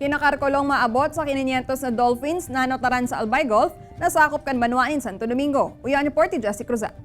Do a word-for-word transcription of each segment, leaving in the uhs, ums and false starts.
Kinakarkolong maabot sa kininientos na dolphins na nataran sa Albay Gulf na sakop kan banwa nin Santo Domingo. Uya ni Porty Jesse Cruzat.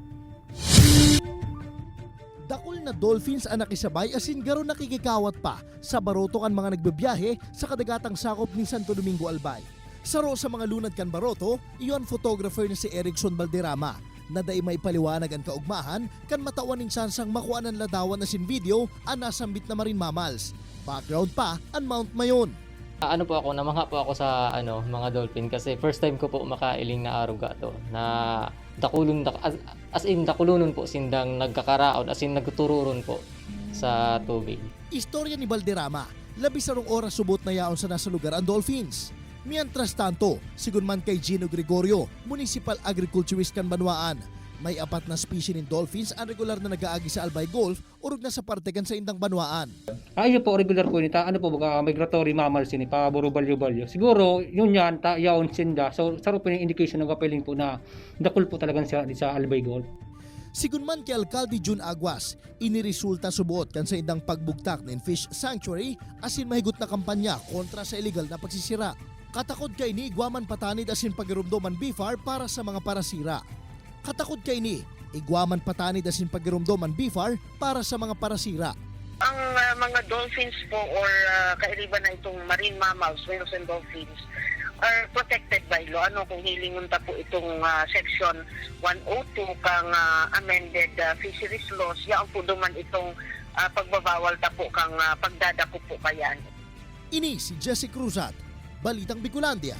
Dakul na dolphins an nakisabay asin garo nakikikawat pa sa baroto kan mga nagbibiyahe sa kadagatang sakop nin Santo Domingo, Albay. Saro sa mga lunad kan baroto, iyo an photographer na si Erickson Valderrama, na dai maipaliwanag an kaugmahan kan matawan nin tsansang makuan an ladawan asin video an nasambit na marine mammals. Background pa an Mount Mayon. Ano po ako, namangha po ako sa ano, mga dolphin kasi first time ko po makailing na aruga to na dakulon, dak- as, as in dakulonon po sindang nagkakaraon, as in nagtutururon po sa tubig. Istorya ni Valderrama, labi sarong oras subot na yaon sana sa lugar an dolphins. Mientras tanto, sigon man kay Gino Gregorio, municipal agriculturist kan banwaan, may apat na species nin dolphins an regular na nag-aagi sa Albay Gulf orog na sa parte kan saindang banwaan. Ah, iyo po, regular po ini. Ta, ano po, baga migratory mammals ini, pa buro balyo-balyo. Siguro, yun yan, ta, yaon sinda. So, saro po yung indication ng kapiling po na dakul po talaga siya di sa Albay Gulf. Sigon man kay Alcalde Jun Aguas, ini resulta suboot kan saindang pagbugtak nin fish sanctuary asin mahigot na kampanya kontra sa illegal na pagsisira. Katakod kaini igwa man patanid asin pagiromdom an BFAR para sa mga parasira. Katakod kaini, igwa man patanid asin pagiromdom an BFAR para sa mga parasira. Ang ah, mga dolphins po or ah, kairiba na itong marine mammals, whales and dolphins, are protected by law. Ano kung hilingon ta po itong ah, section one oh two kang ah, amended ah, fisheries laws, yaon po duman itong ah, pagbabawal ta po kang ah, pagdadako po kayan. Ini si Jesse Cruzat, Balitang Bicolandia.